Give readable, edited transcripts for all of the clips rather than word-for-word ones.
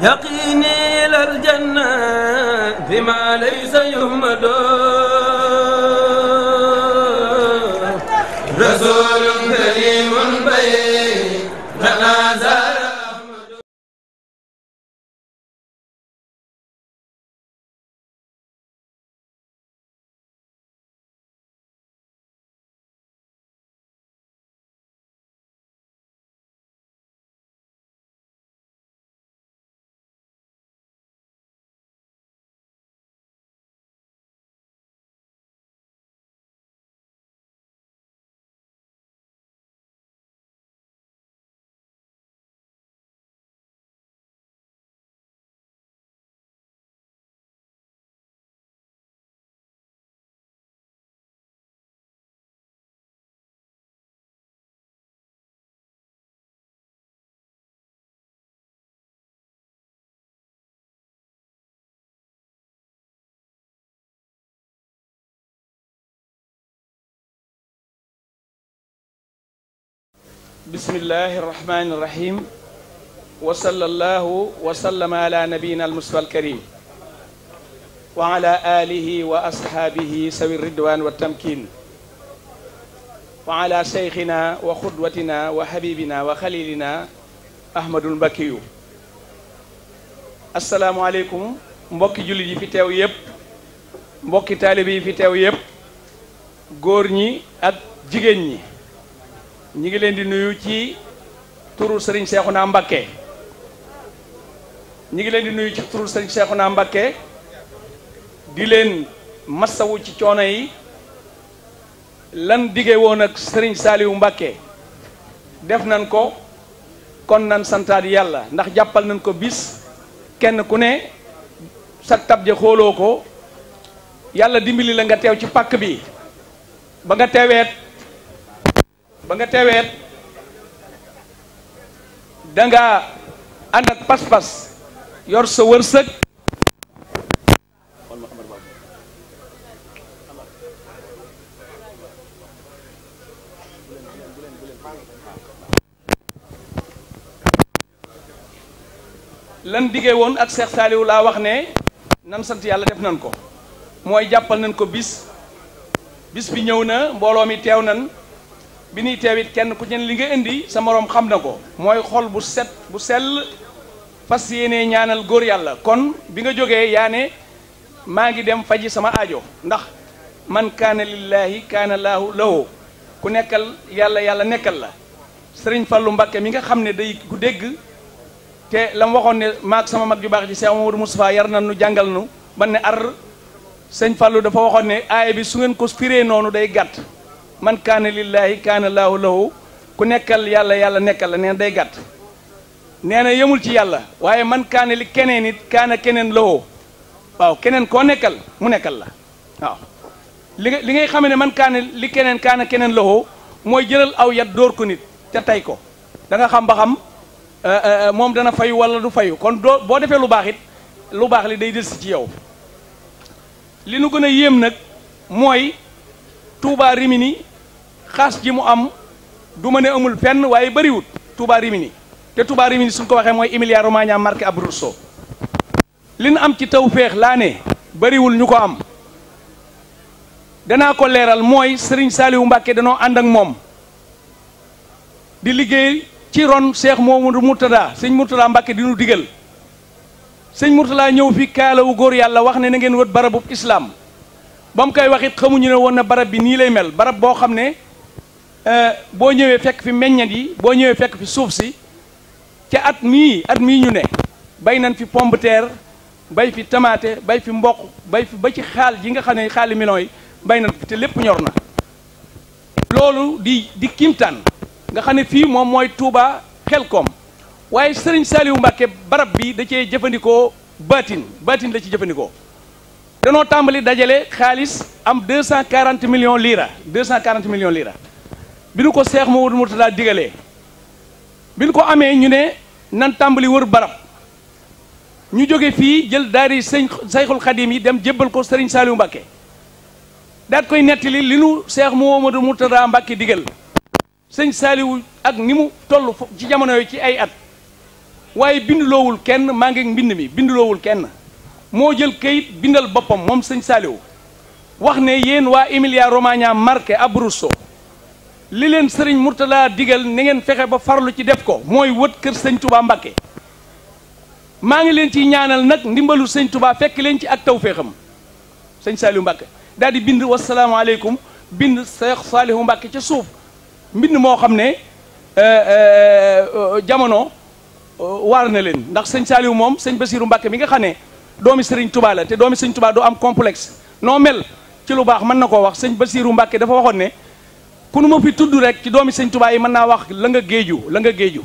يقيني إلى الجنة بما ليس يهمد رسول كريم بين تنازل بسم الله الرحمن الرحيم وصلى الله وسلم على نبينا المصطفى الكريم وعلى آله وأصحابه سوي الرضوان والتمكين وعلى شيخنا وقدوتنا وحبيبنا وخليلنا أحمد البكي. السلام عليكم mbokki jullit yi fi teew yépp mbokki taalibe yi fi teew yépp góor ñi ak jigéen ñi ñi ngi leen di nuyu ci turu Serigne Cheikhouna Mbacké ñi ngi leen di nuyu ci turu Serigne Cheikhouna Mbacké di leen massawu ci coono yi lan dige woon ak Serigne Saliou Mbacké def nañ ko kon nan santaat yàlla ndax jàppal nañ ko bis kenn ku ne sa tab je xooloo ko yàlla dimbali la nga teew ci pàkk bi ba nga teeweet danga ànd ak pas-pas yor sa wërsëg lan diggee woon ak Cheikh Saliou laa wax ne nan sant yàlla def nañ ko mooy jàppal nañ ko bis bi ñëw na mbooloo mi teew nan bi ñuy teewit kenn ku ci li nga indi sa moroom xam na ko mooy xol bu set bu sell fas yéene ñaanal góor yàlla kon bi nga jógee yaa ne maa ngi dem faji sama aajo ndax man kaana lillaahi kaana laahu lahu ku nekkal yàlla yàlla nekkal la Sëriñ Fallu Mbakke mi nga xam ne day ku dégg te la mu waxoon ne maag sama mag ju baax ci Cheikh Mamadou Moustapha yar na nu jàngal nu ban ne ar sëñ Fallu dafa waxoon ne aaya bi su ngeen ko firee noonu day gàtt man kaana lillaahi kaana laahu lahu ku nekkal yàlla yàlla nekkal la neen day gàtt nee na yemul ci yàlla waaye man kaana li keneen it kaana keneen lahu waaw keneen koo nekkal mu nekkal la waaw li ngay xamee ne man kaana li keneen kaana keneen lahu mooy jëlal aw yat dóor ko nit te tay ko da nga xam ba xam moom dana fayu wala du fayu kon boo defee lu baax it lu baax li day delsi ci yow li nu gën a yéem nag mooy Touba Rimini xaas ji mu am du ma ne amul fenn waaye bëriwut Touba Rimini te Touba Rimini suñ ko waxee mooy Emilia Romagna marque Abruzzo li nu am ci taw féex laa ne bëriwul ñu ko am danaa ko leeral mooy Serigne Saliou Mbacké danoo ànd ak moom di liggéey ci ron Cheikh Mamadou Mourtada sëñ Mourtada Mbacké di nu digal sëñ Mourtada ñëw fi kaalawu góor yàlla wax ne na ngeen wët barabub islam ba mu koy wax it xamuñu ne woon na barab bi nii lay mel barab boo xam ne boo ñëwee fekk fi meññat yi boo ñëwee fekk fi suuf si ca at mii ñu ne bay nañ fi pomme de terre bay fi tamaate bay fi mboq bay fi ba ci xaal ji nga xam ne xaali millions yi bay nañ fi te lépp ñor na loolu di kimtaan nga xam ne fii moom mooy Touba Xelkom waaye Serigne Saliou Mbacké barab bi da cee jëfandikoo baatin la ci jëfandikoo danoo tàmbali dajale xaalis am 240 millions lira bi nu ko Cheikh Mamadou Mourtada digalee bi nu ko amee ñu ne nan tàmbali wër barab ñu jóge fii jël daari Seyxul Xadim yi dem jébbal ko Serigne Saliou Mbacké daat koy nettali li nu Cheikh Mamadou Mourtada Mbacké digal sëñ Saliou ak ni mu toll ci jamono yooyu ci ay at waaye binduloowul kenn maa ngi mbind mi binduloowul kenn moo jël kayit bindal boppam moom sëñ Saliou wax ne yéen waa Emilia Romagna Marche Abruzzo li leen sëriñ Mourtada digal ni ngeen fexe ba farlu ci def ko mooy wët kër sëñ Touba Mbacké maa ngi leen ciy ñaanal nag ndimbalu sëñ Touba fekk leen ci ak tawféexam sëñ Saliou Mbacké daal di bind wasalaamaaleykum bind Cheikh Saliou Mbacké ca suuf mbind moo xam ne jamono waar na leen ndax sëñ Saliou moom sëñ Bassirou Mbacké mi nga xam ne doomi sëriñ Touba la te doomi sëñ Touba doo am complexe noo mel ci lu baax mën na koo wax sëñ Bassirou Mbacké dafa waxoon ne ku nu ma fi tudd rek ci doomi sëñ Touba yi mën naa wax la nga géeju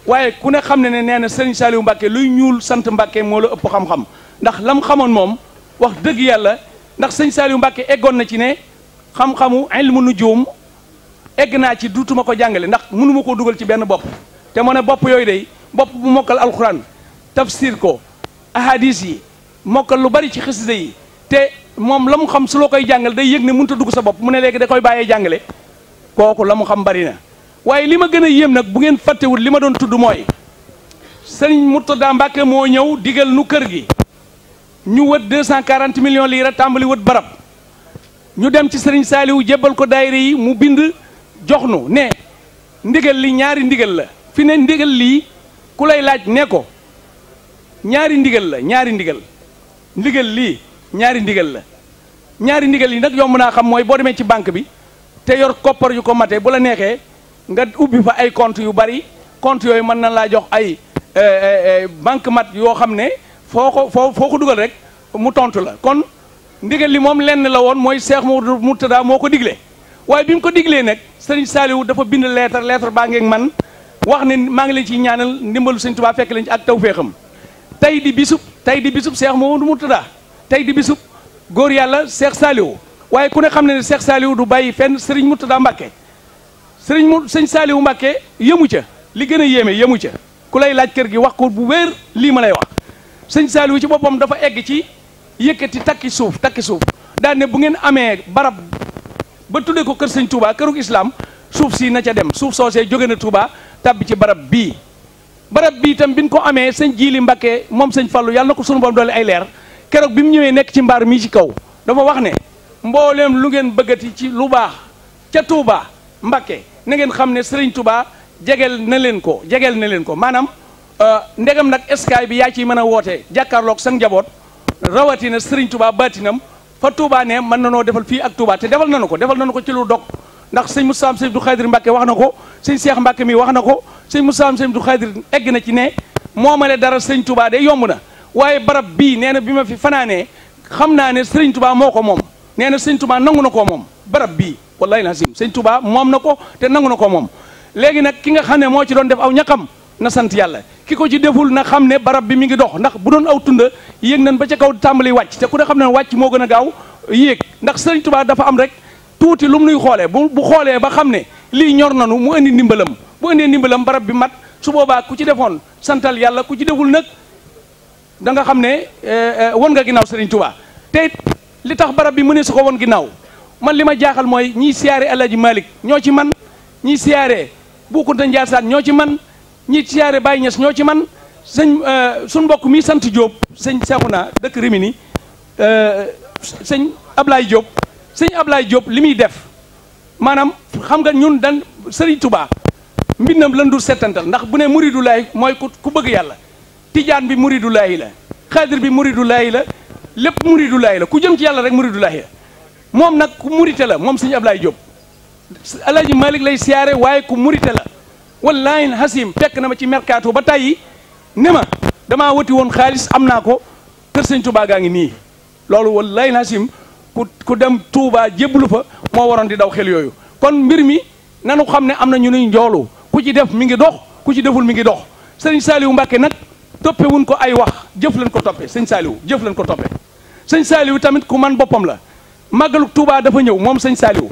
waaye ku ne xam ne ne nee na sëriñ Saliou Mbacké luy ñuul sant Mbacké moo la ëpp xam-xam ndax lam xamoon moom wax dëgg yàlla ndax sëñ Saliou Mbacké eggoon na ci ne xam-xamu ilmu nujum egg naa ci duutuma ko jàngale ndax mënuma koo dugal ci benn bopp te moo ne bopp yooyu day bopp bu mokkal alxuraan tafsir ko ahadis yi mokkal lu bari ci xasida yi te moom la mu xam su loo koy jàngal day yëg ne mënut a dugg sa bopp mu ne léegi da koy bàyyee jàngale kooku la mu xam bari na waaye li ma gën a yéem nag bu ngeen fàttewul li ma doon tudd mooy sëriñ Mourtada Mbacké moo ñëw digal nu kër gi ñu wët 240 millions lira tàmbali wët barab ñu dem ci sëriñ Saliou jébbal ko daayira yi mu bind jox nu ne ndigal li ñaari ndigal la fi ne ndigal lii ku lay laaj ne ko ñaari ndigal la ñaari ndigal lii ñaari ndigal la ñaari ndigal yi nag yomb naa xam mooy boo demee ci banque bi te yor koppar yu ko mate bu la neexee nga ubbi fa ay compte yu bari compte yooyu mën na laa jox ay banque mat yoo xam ne foo ko dugal rek mu tontu la kon ndigal li moom lenn la woon mooy Cheikh Mourtada moo ko digle waaye bi mu ko diglee nag sëriñ Saliou dafa bind lettre baa ngeeg man wax ne maa ngi leen ciy ñaanal ndimbalu sëñ Touba fekk leen ci ak tawféexam tey di bisub Cheikh Mourtada tey di bisub góor yàlla Cheikh Saliou waaye ku ne xam ne Cheikh Saliou du bàyyi fenn sëriñ Mourtada Mbacké sëñ Saliou Mbacké yëmu ca li gën a yéeme yëmu ca ku lay laaj kër gi wax ko bu wér lii ma lay wax sëñ Saliou ci boppam dafa egg ci yëkkati takki suuf daan ne bu ngeen amee barab ba tuddee ko kër sëñ Touba kërug islam suuf si na ca dem suuf soosee jóge na Touba tabbi ci barab bii itam bi ñu ko amee sëñ Jili Mbacké moom sëñ Fallou yàlla na ko sunu borom doole ay leer keroog bi mu ñëwee nekk ci mbaar mii ci kaw dafa wax ne mbooleem lu ngeen bëggati ci lu baax ca Touba Mbacké na ngeen xam ne Serigne Touba jegeel na leen ko maanaam ndegam nag Skype bi yaa ciy mën a woote jàkkaarloog sa njaboot rawatina Serigne Touba baatinam fa Touba ne mën na noo defal fii ak Touba te defal nañu ko ci lu dog ndax sëñ Moussa Sëñ Abdou Khadir Mbacké wax na ko sëñ Cheikh Mbacké mi wax na ko sëñ Moussa Sëñ Abdou Khadir egg na ci ne moomale dara sëñ Touba de yomb na waaye barab bii nee na bi ma fi fanaanee xam naa ne Serigne Touba moo ko moom nee na sëñ Touba nangu na koo moom barab bii wallahi lazim sëñ Touba moom na ko te nangu na ko moom léegi nag ki nga xam ne moo ci doon def aw ñaqam na sant yàlla ki ko ci deful na xam ne barab bi mi ngi dox ndax bu doon aw tunda yéeg nañ ba ca kaw tàmbali wàcc te ku ne xam ne wàcc moo gën a gaaw yéeg ndax Serigne Touba dafa am rek tuuti lu mu nuy xoolee bu xoolee ba xam ne lii ñor nanu mu indi ndimbalam bu indee ndimbalam barab bi mat su boobaa ku ci defoon santal yàlla ku ci deful nag da nga xam ne won nga ginnaaw Serigne Touba te li tax barab bi mu ne su ko won ginnaaw man li ma jaaxal mooy ñiy siyaare El Hadj Malick ñoo ci man ñiy siyaare Bou Kounta Ndiassane ñoo ci man ñiy siyaare Baye Niass ñoo ci man suñ mbokk mi sant Diop sëñ Cheikhouna dëkk Rimini sëñ Ablaye Diop li muy def maanaam xam nga ñun dan Serigne Touba mbindam lan dul settantal ndax bu ne muridulaay mooy ku bëgg yàlla tijaan bi muridulaay la xaadir bi muridulaay la lépp muridulaay la ku jëm ci yàlla rek muridulaay la moom nag ku murite la moom sëñ Ablaye Diop El Hadj Malick lay siyaare waaye ku murite la wallaahi hasim fekk na ma ci mercato ba tàyyi ne ma damaa wati woon xaalis am naa ko kër sëñ Touba gaa ngi nii loolu wallaahi hasim ku dem Touba jébbalu fa moo waroon di daw xel yooyu kon mbir mi nanu xam ne am na ñu nuy njoolu ku ci def mi ngi dox ku ci deful mi ngi dox sëñ Saliou Mbacké nag toppe wuñ ko ay wax jëf lañ ko toppe sëñ Saliou jëf lañ ko toppe sëñ Saliou tamit ku man boppam la màggalu Touba dafa ñëw moom sëñ Saliou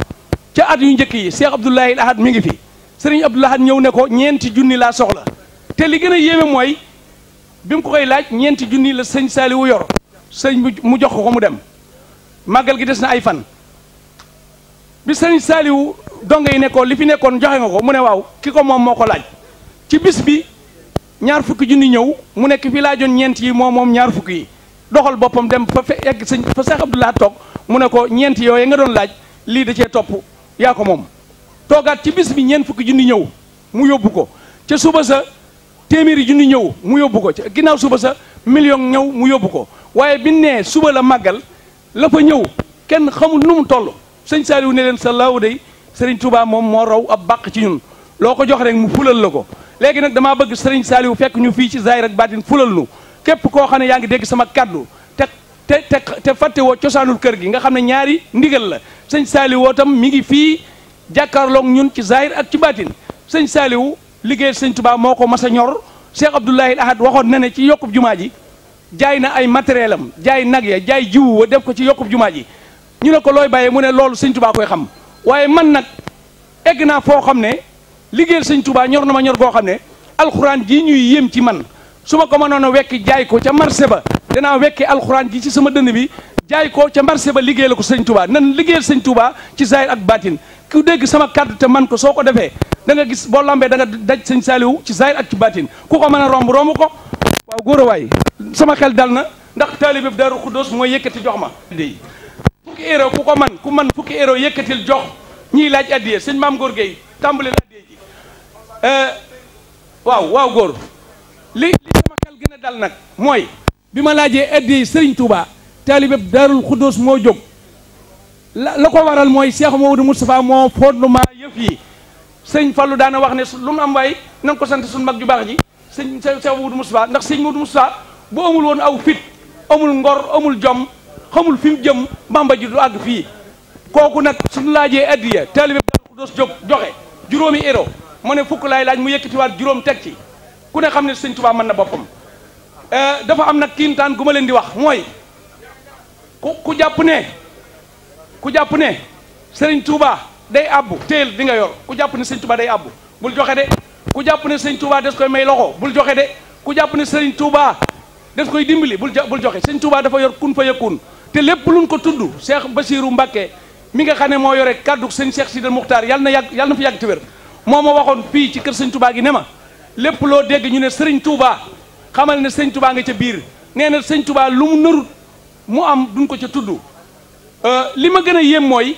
ca at yu njëkk yi Cheikh Abdoulaye Ahad mi ngi fi sëriñ Abdoul Ahad ñëw ne ko ñeenti junni laa soxla te li gën a yéeme mooy bi mu ko koy laaj ñeenti junni la sëñ Saliou yor sëñ mu jox ko mu dem màggal gi des na ay fan bi sëñ Saliou donga yi nekkoon li fi nekkoon joxe nga ko mu ne waaw ki ko moom moo ko laaj ci bis bi ñaar fukki junni ñëw mu nekk fii laajoon ñeent yi moom ñaar fukki yi doxal boppam dem fa egg sëñ fa Cheikh Abdoulaye toog mu ne ko ñeent yooyu nga doon laaj lii da cee topp yaa ko moom toogaat ci bis bi ñeent fukki junni ñëw mu yóbbu ko ca suba sa téeméeri junni ñëw mu yóbbu ko ca ginnaaw suba sa million ñëw mu yóbbu ko waaye bi nee suba la màggal la fa ñëw kenn xamul nu mu toll sëñ Saliou ne leen sa laaw day Serigne Touba moom moo raw ab bàq ci ñun loo ko jox rek mu fulal la ko léegi nag damaa bëgg Serigne Saliou fekk ñu fii ci zahir ak baatin fulal nu képp koo xam ne yaa ngi dégg sama kaddu te fàtte woo cosaanul kër gi nga xam ne ñaari ndigal la sëñ Saliou woo tam mi ngi fii jàkkaarloog ñun ci zahir ak ci baatin sëñ Saliou liggéeyal sëñ Touba moo ko mas a ñor Cheikh Abdoulaye Ahad waxoon na ne ci yokkub jumaa ji jaay na ay matériel am jaay nag ya jaay jiwu wa def ko ci yokkub jumaa ji ñu ne ko looy bàyyee mu ne loolu sëñ Touba koy xam waaye man nag egg naa foo xam ne liggéeyal sëñ Touba ñor na ma ñor goo xam ne alxuraan ji ñuy yéem ci man su ma ko mënoon a wekki jaay ko ca marché ba danaa wekki alxuraan ji ci sama dënn bi jaay ko ca marché ba liggéeyal ko sëñ Touba nan liggéeyal sëñ Touba ci zahir ak baatin ku dégg sama kàddu te man ko soo ko defee da nga gis boo lambee da nga daj sëñ Saliou ci zahir ak ci baatin ku ko mën a romb ko waaw góor a waay sama xel dal na ndax taalibe Daaru Xuddoos mooy yëkkati jox ma fukki euro ku ko man fukki euro yëkkatil jox ñiy laaj addiye sëñ Maam Góor Gueye tàmbali addiye ji waaw góor li sama xel gën a dal nag mooy bi ma laajee addiye Serigne Touba taalibe Daaru Xuddoos moo jóg la ko waral mooy Cheikh Mamadou Moustapha moo fondement yëf yi sëñ Fallou daana wax ne lu mu am waay na nga ko sant suñu mag ju baax ji sëñ Cheikh Mamadou Moustapha ndax sëñ Mamadou Moustapha bu amul woon aw fit amul ngor amul jom xamul fi mu jëm Bamba ji du àgg fii kooku nag suñu laajee addiya taalibe Daaru Xuddoos jóg joxe juróomi euro mu ne fukk laay laaj mu yëkkatiwaat juróom teg ci ku ne xam ne sëñ Touba mën na boppam dafa am nag kiimtaan gu ma leen di wax mooy ku jàpp ne Serigne Touba day abbu téel di nga yor ku jàpp ne Serigne Touba day abbu bul joxe de ku jàpp ne Serigne Touba des koy may loxo bul joxe de ku jàpp ne Serigne Touba des koy dimbali bul joxe Serigne Touba dafa yor kun fa yakun te lépp luñ ko tudd Cheikh Bassirou Mbacké mi nga xam ne moo yore kaddu sëñ Cheikh Sidal Muxtaar yàlla na fi yàgg te wér moo ma waxoon fii ci kër Serigne Touba gi ne ma lépp loo dégg ñu ne Serigne Touba xamal ne Serigne Touba nga ca biir nee na Serigne Touba lu mu narut mu am duñ ko ca tudd li ma gën a yéem mooy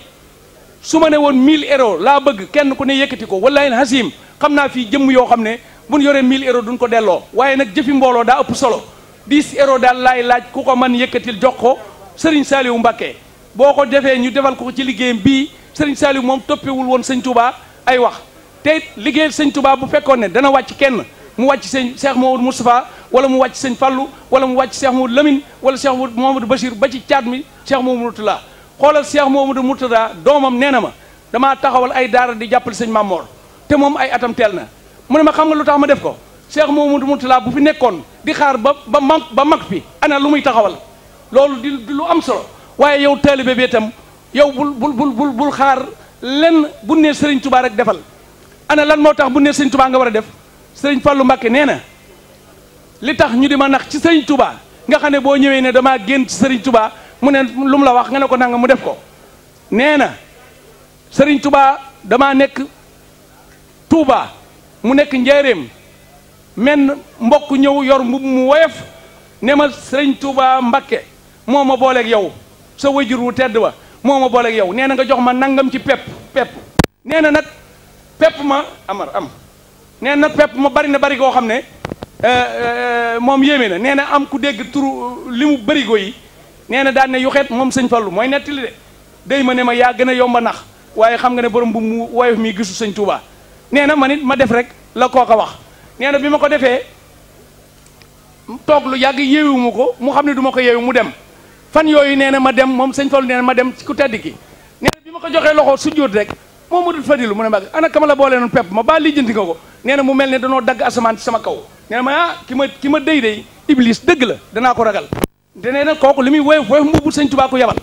su ma ne woon 1000 euros laa bëgg kenn ku ne yëkkati ko wallahi hasim xam naa fii jëmm yoo xam ne buñ yoree 1000 euros duñ ko delloo waaye nag jëfi mbooloo daa ëpp solo 10 euros daal laay laaj ku ko man yëkkatil jox ko Serigne Saliou Mbacké boo ko defee ñu defal ko ci liggéeyam bii Serigne Saliou moom toppewul woon sëñ Touba ay wax te liggéeyal sëñ Touba bu fekkoon ne dana wàcc kenn mu wàcc sëñ Cheikh Mamadou Moustapha wala mu wàcc sëñ Fallou wala mu wàcc Cheikh Mamadou Lamine wala Cheikh Mamadou Bachir ba ci caat mi Cheikh Mamadou Mourtada xoolal Cheikh Mamadou Mourtada doomam nee na ma damaa taxawal ay daara di jàppale sëñ Mamor te moom ay atam teel na mu ne ma xam nga lu tax ma def ko Cheikh Mamadou Mourtada bu fi nekkoon di xaar ba mag fi ana lu muy taxawal loolu di lu am solo waaye yow taalibe bi itam yow bul xaar lenn bu ne Serigne Touba rek defal ana lan moo tax bu ne Serigne Touba nga war a def Serigne Fallou Mbacké nee na li tax ñu di ma nax ci Serigne Touba nga xam ne boo ñëwee ne damaa génn ci Serigne Touba mu ne lu mu la wax nga ne ko nanga mu def ko nee na Serigne Touba damaa nekk Touba mu nekk njaareem men mbokk ñëw yor mbubb mu woyof ne ma Serigne Touba Mbacké moo ma booleeg yow sa wajur wu tedd wa moo ma booleeg yow nee na nga jox ma nangam ci pepp nee na nag pepp ma nee na pepp ma bari na bari goo xam ne moom yéeme na nee na am ku dégg turu li mu bërigo yi nee na daan ne yuxeet moom sëñ Fallu mooy nettali de day ma ne ma yaa gën a yomba nax waaye xam nga ne borom bu mu woyof mi gisu sëñ Touba nee na man it ma def rek la kooka wax nee na bi ma ko defee toog lu yàgg yeewuma ko mu xam ne du ma ko yeewu mu dem fan yooyu nee na ma dem moom sëñ Fallu nee na ma dem ci ku tedd ki nee na bi ma ko joxee loxo su jóot rek moom mu dul fadilu mu ne ma ana kama la boole noonu pepp ma baa lijjanti nga ko nee na mu mel ne danoo dagg asamaan ci sama kaw nee na ma ki ma day iblis dëgg la danaa ko ragal te nee na kooku li muy woyof mbubu sëñ Touba ko yabal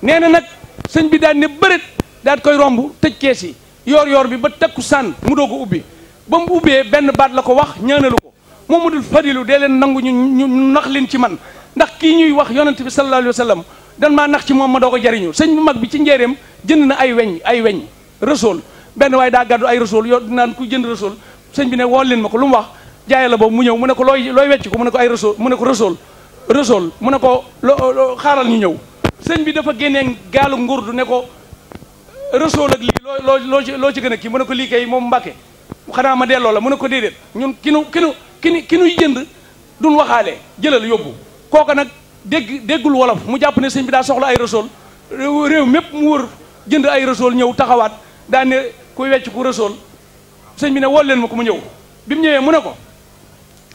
nee na nag sëñ bi daal ne bëreet daal koy romb tëj kees yi yoor bi ba takku sànn mu doog a ubbi ba mu ubbee benn baat la ko wax ñaanalu ko moom mu dul fadilu dee leen nangu ñu nax leen ci man ndax kii ñuy wax yonent bi sallallahu alayhi wa sallam dan maa nax ci moom ma doog a jariñu sëñ bu mag bi ci njéeréem jënd na ay weñ rësool benn waaye daa gàddu ay rësool yoo naan ku jënd rësool sëñ bi ne wool leen ma ko lu mu wax jaay la boobu mu ñëw mu ne ko looy wecc ko mu ne ko ay rasool mu ne ko rasool mu ne ko xaaral ñu ñëw sëñ bi dafa génnee gaalu ngurdu ne ko rasool ak lii loo ci gën a kii mu ne ko lii kay moom Mbàkke xanaa ma delloo la mu ne ko déedéet ñun ki nuy jënd duñ waxaale jëlal yóbbu kooka nag déggul wolof mu jàpp ne sëñ bi daa soxla ay rasool réew mépp mu wër jënd ay rasool ñëw taxawaat daa ne kuy wecc ku rasool sëñ bi ne wol leen ma ko mu ñëw bi mu ñëwee mu ne ko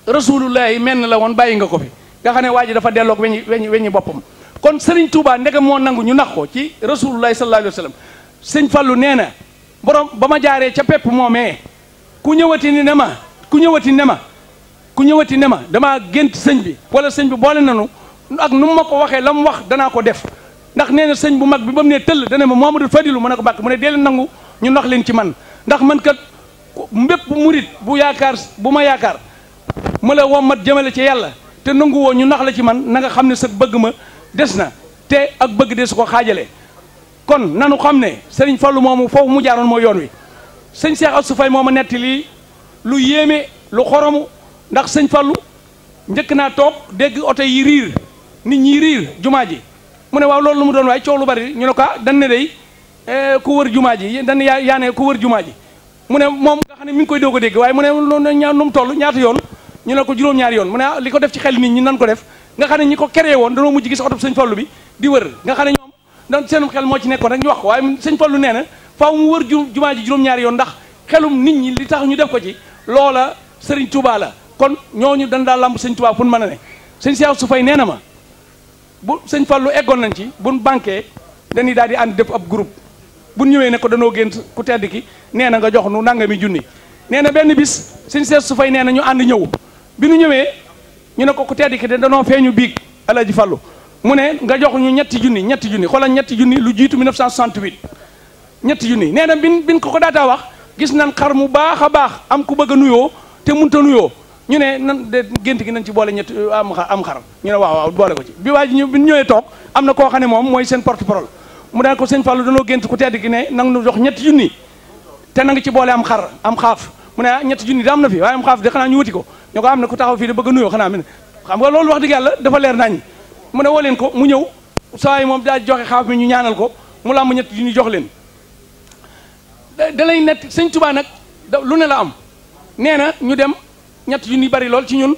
rasulullahi menn la woon bàyyi nga ko fi nga xam ne waa ji dafa delloog weñi boppam kon Serigne Touba ndegam moo nangu ñu nax ko ci rasulullahi sallallahu alayhi wa sallam sëñ Fallu nee na borom ba ma jaaree ca pepp moomee ku ñëwati ne ma damaa gént sëñ bi wala sëñ bi boole nanu ak nu mu ma ko waxee la mu wax danaa ko def ndax nee na sëñ bu mag bi ba mu ne tëll dana ma Mamadou Fadilu mu ne ko bàkk mu ne dee leen nangu ñu nax leen ci man ndax man kat mbépp murit bu ma yaakaar ma la wommat jëmale ci yàlla te nangu woo ñu nax la ci man na nga xam ne sa bëgg ma des na te ak bëgg de su ko xaajale kon nanu xam ne sëriñ Fallu moomu foofu mu jaaroon mooy yoon wi sëñ Cheikh Assou Faye mooma netti lii lu yéeme lu xoromu ndax sëñ Fallu njëkk naa toog dégg oto yi riir nit ñi riir jumaa ji mu ne waaw loolu lu mu doon waay coow lu bari ñu ne ko dañ ne day ku wër jumaa ji dañ yaa ne ku wër jumaa ji mu ne moom nga xam ne mi ngi koy doog a dégg waaye mu ne nu mu toll ñaata yoon ñu ne ko juróom-ñaari yoon mu ne li ko def ci xel nit ñi nan ko def nga xam ne ñi ko créé woon danoo mujj gis oto sëñ Fallu bi di wër nga xam ne ñoom dan seenum xel moo ci nekkoon rek ñu wax ko waaye sëñ Fallu nee na faaw mu wër jumaa ji juróom-ñaari yoon ndax xelum nit ñi li tax ñu def ko ci loola Sëriñ Touba la kon ñooñu dañ daa lamb sëñ Touba fu mën a ne sëñ Cheikh Assou Faye nee na ma bu sëñ Fallu eggoon nañ ci buñ banqué dañuy daal di ànd def ab groupe bu ñëwee ne ko danoo gént ku tedd ki nee na nga jox nu nangami junni nee na benn bis sëñ Cheikh Assou Faye nee na ñu ànd ñëw bi nu ñëwee ñu ne ko ku tedd ki de danoo feeñu biig Alaaji Fallu mu ne nga jox ñu ñetti junni xoolal ñetti junni lu jiitu 1968 ñetti junni nee na bin ko daataa wax gis nan xar mu baax a baax am ku bëgg a nuyoo te munta nuyoo ñu ne nan de gént gi nañ ci boole ñetti am xar ñu ne waaw boole ko ci bi waa ji bi ñu ñëwee toog am na koo xam ne moom mooy seen porte parole mu daan ko sëñ Fallu danoo gént ku tedd ki ne nang nu jox ñetti junni te na nga ci boole am xar am xaaf mu ne ñetti junni da am na fi waaye am xaaf de xanaa ñu wuti ko ñu ko am na ku taxaw fii de bëgg a nuyoo xanaa xam nga loolu wax dëgg yàlla dafa leer nañ mu ne woo leen ko mu ñëw saa yi moom daa joxe xaaf mi ñu ñaanal ko mu làmb ñetti junni jox leen da lay nett sëñ Tuubaa nag lu ne la am nee na ñu dem ñetti junni bari lool ci ñun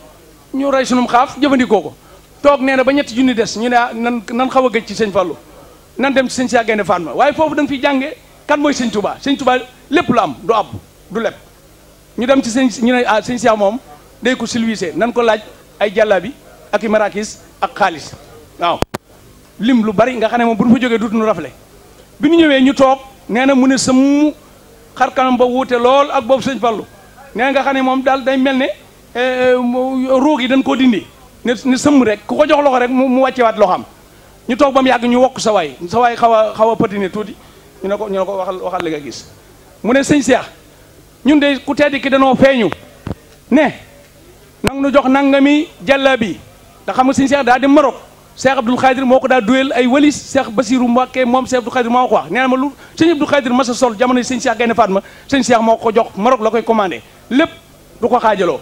ñu rey sunum xaaf jëfandikoo ko toog nee na ba ñetti junni des ñu ne nan xaw a gëj ci sëñ Fallu nan dem ci sëñ Cheikh Gaïndé Fatma waaye foofu da nga fiy jànge kan mooy sëñ Tuubaa lépp lu am du ab du leb ñu dem ci ñu ne sëñ Cheikh moom day ko silwisé nan ko laaj ay jàllabi ak i marakis ak xaalis waaw lim lu bari nga xam ne moom bu ñu fa jógee duutuñu rafle bi ñu ñëwee ñu toog nee na mu ne sëmm xar kanam ba wuute lool ak boobu sëñ Fallu nee nga xam ne moom daal day mel ne ruug yi dañ koo dindi ne sëmm rek ku ko jox loxo rek mu wàccewaat loxam ñu toog ba mu yàgg ñu wokk sa waay xaw a patine tuuti ñu ne ko waxal li nga gis mu ne sëñ Cheikh ñun de ku tedd ki danoo feeñu ne nang nu jox nangami jàllabi nga xam nga sëñ Cheikh daa dem Maroc Cheikh Abdoul Khadir moo ko daa duwel ay walis Cheikh Basirou Mbacké moom Cheikh Abdoul Khadir moo ko wax nee na ma lu sëñ Abdoul Khadir masa sol jamono sëñ Cheikh Gaïndé Fatma sëñ Cheikh moo ko jox Maroc la koy commandé lépp du ko xaajaloo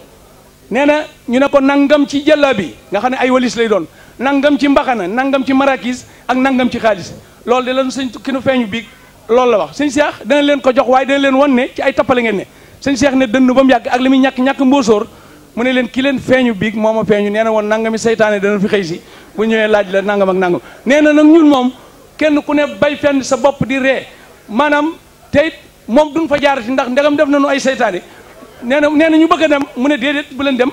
nee na ñu ne ko nangam ci jàllabi nga xam ne ay walis lay doon nangam ci mbaxana nangam ci marakis ak nangam ci xaalis loolu de lan sëñ ki nu feeñu biig loolu la wax sëñ Cheikh dana leen ko jox waaye dana leen wan ne ci ay tappale ngeen ne sëñ Cheikh ne dënn ba mu yàgg ak li muy ñàkk mbóosóor mu ne leen ki leen feeñu biig moo ma feeñu nee na woon nangami seytaane dana fi xëy si bu ñëwee laaj la nangam ak nangam nee na nag ñun moom kenn ku ne bay fenn sa bopp di ree maanaam tey moom duñ fa jaarati ndax ndegam def nañu ay seytaane nee na ñu bëgg a dem mu ne déedéet bu leen dem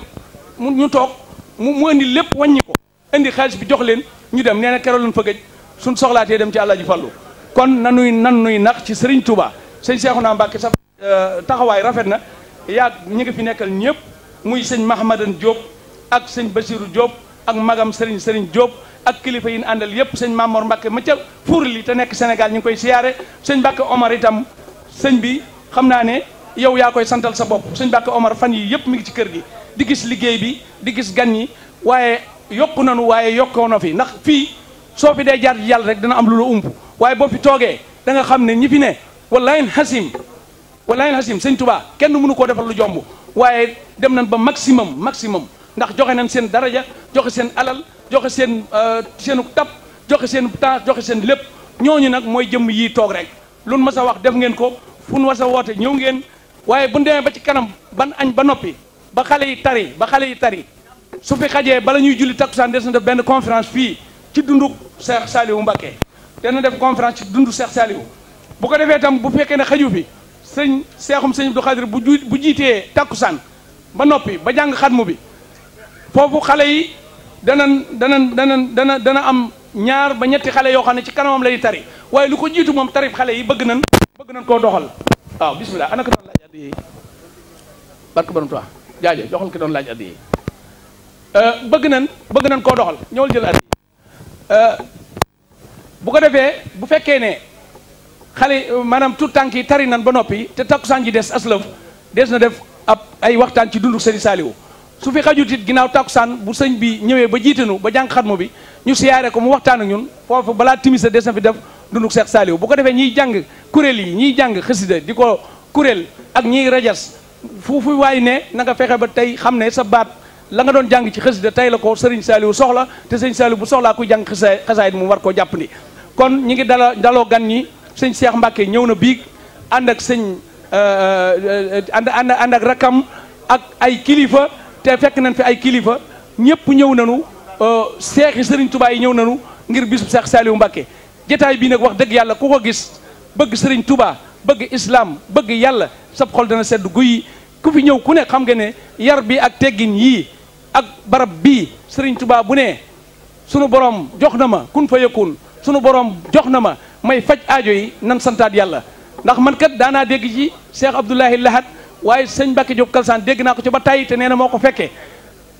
ñu toog mu indi lépp wàññi ko indi xaalis bi jox leen ñu dem nee na keroog lañ fa gëj suñ soxlaatee dem ci Alaaji Fallu kon nanuy nax ci Serigne Touba sëñ Cheikhouna Mbacké sa taxawaay rafet na yaag ñi nga fi nekkal ñëpp muy sëñ Mahamadan Diop ak sëñ Basirou Diop ak magam Serigne Diop ak kilifa yi ñu àndal yëpp sëñ Mamor Mbacké ma ca Fuurli te nekk Sénégal ñu ngi koy siyaare sëñ Mbacké Omar itam sëñ bi xam naa ne yow yaa koy santal sa bopp sëñ Mbacké Omar fan yi yëpp mi ngi ci kër gi di gis liggéey bi di gis gan ñi waaye yokku nanu waaye yokkoo na fi ndax fii soo fi dee jaar ci yàlla rek dana am lu la ump waaye boo fi toogee da nga xam ne ñi fi ne wallahi hasim sëñ Touba kenn mënu koo defal lu jomb waaye dem nañ ba maximum ndax joxe nañ seen daraja joxe seen alal joxe seen seenu tab joxe seen temps joxe seen lépp ñooñu nag mooy jëmm yii toog rek lu nu mas a wax def ngeen ko fu nu mas a woote ñëw ngeen waaye bu ñu demee ba ci kanam ban añ ba noppi ba xale yi tari su fi xajee bala ñuy julli takkusaan des na def benn conférence fii ci dundu Cheikh Saliou Mbacké dana def conférence ci dundu Cheikh Saliou bu ko defee tam bu fekkee ne xaju fi sëñ Abdou Khadir bu jiitee takkusaan ba noppi ba jàng xatmu bi foofu xale yi dana am ñaar ba ñetti xale yoo xam ne ci kanamam lay tari waaye lu ko jiitu moom tarif xale yi bëgg nañ koo doxal waaw bismillah ana ko doon laaj addi yi barke borom Tuubaa jaaje joxal ki doon laaj addi yi bëgg nañ koo doxal ñëwal jël addi yi bu ko defee bu fekkee ne xale maanaam tout tànk yi tari nan ba noppi te takkusaan ji des aslëf des na def ay waxtaan ci dundu Sëriñ Saliou su fi xajut it ginnaaw takkusaan bu sëñ bi ñëwee ba jiitanu ba jàng xatmu bi ñu siyaare ko mu waxtaan ak ñun foofu balaa timis des na fi def dundu Cheikh Saliou bu ko defee ñiy jàng kuréel yi ñiy jàng xasida di ko kuréel ak ñiy rajas fu waay ne na nga fexe ba tey xam ne sa baat la nga doon jàng ci xasida tey la ko Sëriñ Saliou soxla te Sëriñ Saliou bu soxlaa kuy jàng xasaayid mu war koo jàppandi kon ñi ngi daloo gan ñi sëñ Cheikh Mbacké ñëw na biig ànd ak sëñ ànd ak rakam ak ay kilifa te fekk nañ fi ay kilifa ñëpp ñëw nañu seexi Sëriñ Touba yi ñëw nañu ngir bisub Cheikh Saliou Mbacké jotaay bii nag wax dëgg yàlla ku ko gis bëgg Sëriñ Touba bëgg islam bëgg yàlla sab xol dana sedd guy ku fi ñëw ku ne xam nga ne yar bi ak teggin yii ak barab bii Sëriñ Touba bu ne sunu borom jox na ma kun fa yakun sunu borom jox na ma may faj aajo yi nan santaat yàlla ndax man kat daanaa dégg ci Cheikh Abdoulahi Lahad waaye sëñ Mbacké Diop Kalsaan dégg naa ko ci ba tàyyi te nee na moo ko fekkee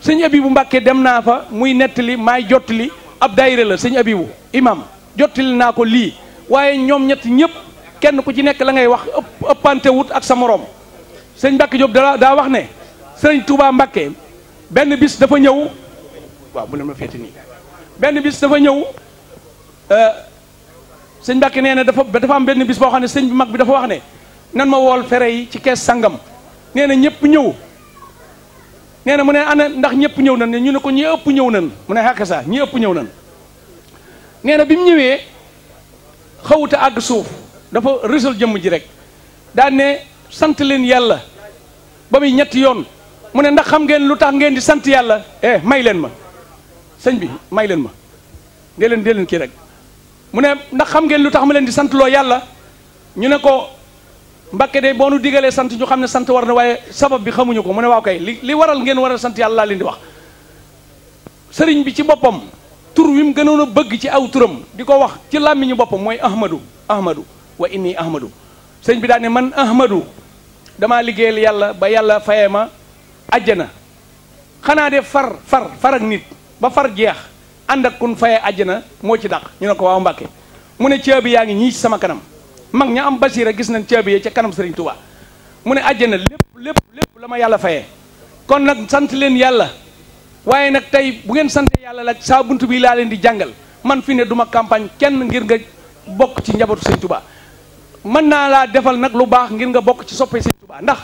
sëñ Abibu Mbacké dem naa fa muy nettali maay jottali ab daayira la sëñ Abibu imam jottali naa ko lii waaye ñoom ñett ñëpp kenn ku ci nekk la ngay wax ëppante wut ak sa morom sëñ Mbacké Diop daa wax ne sëriñ Touba Mbacké benn bis dafa ñëw waaw bu leen ma féete nii benn bis dafa ñëw sëñ Mbacké nee na dafa am benn bis boo xam ne sëñ bi mag bi dafa wax ne nan ma wool fere yi ci kees sangam nee na ñëpp ñëw nee na mu ne ana ndax ñëpp ñëw nan ñu ne ko ñi ëpp ñëw nan mu ne xàkk saa ñi ëpp ñëw nan nee na bi mu ñëwee xawuta àgg suuf dafa rësal jëmm ji rek daan ne sant leen yàlla ba muy ñetti yoon mu ne ndax xam ngeen lu tax ngeen di sant yàlla may leen ma sëñ bi may leen ma dee leen kii rek mu ne ndax xam ngeen lu tax ma leen di sant loo yàlla ñu ne ko Mbacké de boo nu digalee sant ñu xam ne sant war na waaye sabab bi xamuñu ko mu ne waaw kay li waral ngeen war a sant yàlla laa leen di wax sëriñ bi ci boppam tur wi mu gënoon a bëgg ci aw turam di ko wax ci làmmiñu boppam mooy ahmadu wa inni ahmadu sëriñ bi daal ne man ahmadu damaa liggéeyal yàlla ba yàlla fayee ma àjjana xanaa de far ak nit ba far jeex ànd ak kun fayee àjjana moo ci dàq ñu ne ko waaw Mbacké mu ne caabi yaa ngi ñii ci sama kanam mag ña am basiira gis nañ caabi yee ca kanam Sëriñ Touba mu ne àjjana lépp la ma yàlla fayee kon nag sant leen yàlla waaye nag tey bu ngeen sante yàlla la saa buntu bi laa leen di jàngal man fi ne duma campagne kenn ngir nga bokk ci njabootu Sëriñ Touba mën naa laa defal nag lu baax ngir nga bokk ci soppee Sëriñ Touba ndax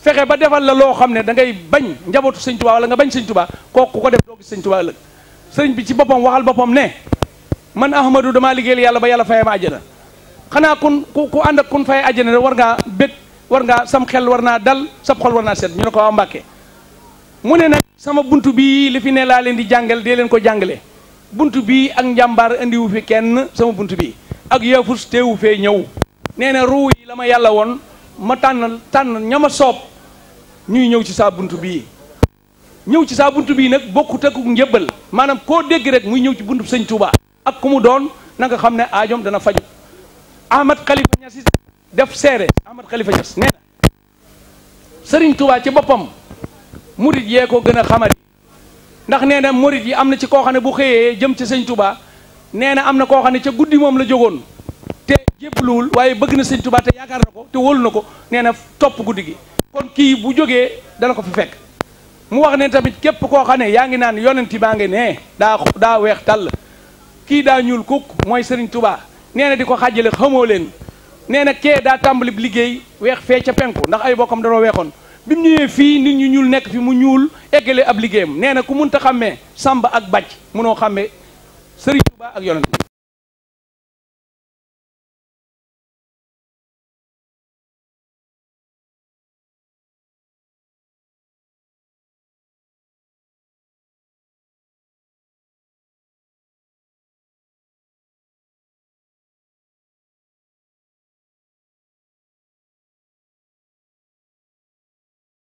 fexe ba defal la loo xam ne da ngay bañ njabootu Sëriñ Touba wala nga bañ Sëriñ Touba kooku ko def doo gis Sëriñ Touba ëllëg sëriñ bi ci boppam waxal boppam ne man ahmadu damaa liggéeyal yàlla ba yàlla fayee ma àjjana xanaa ku ànd ak kun fay àjjana war ngaa bég war ngaa sam xel war naa dal sab xol war naa set ñu ne ko waaw Mbacké mu ne nag sama buntu bii li fi ne laa leen di jàngal dee leen ko jàngale buntu bii ak njàmbaar indiwu fi kenn sama buntu bii ak yaafus teewu fee ñëw nee na ruu yi la ma yàlla woon ma tànn ñama soob ñuy ñëw ci saa buntu bii ñëw ci saa buntu bii nag bokkut ak njëbbal maanaam koo dégg rek muy ñëw ci buntu Sëñ Touba ak ku mu doon na nga xam ne aajoom dana faju Ahmad Khalifa Niass def seere Ahmad Khalifa Niass nee na Sëriñ Touba ci boppam murit yee ko gën a xamari ndax nee na murit yi am na ci koo xam ne bu xëyee jëm ci Sëñ Touba nee na am na koo xam ne ca guddi moom la jógoon te jébbaluwul waaye bëgg na Sëñ Touba te yaakaar na ko te wóolu na ko nee na topp guddi gi kon kii bu jógee dana ko fi fekk mu wax ne tamit képp koo xam ne yaa ngi naan yonenti baa ngi ne daa weex tàll kii daa ñuul kukk mooy Sëriñ Touba nee na di ko xàjjale xamoo leen nee na kee daa tàmbali liggéey weex fee ca penku ndax ay bokkam danoo weexoon bi mu ñëwee fii nit ñu ñuul nekk fi mu ñuul eggale ab liggéeyam nee na ku munta xàmmee Samba ak Bàcc munoo xàmmee Sëriñ Tuubaa ak yonent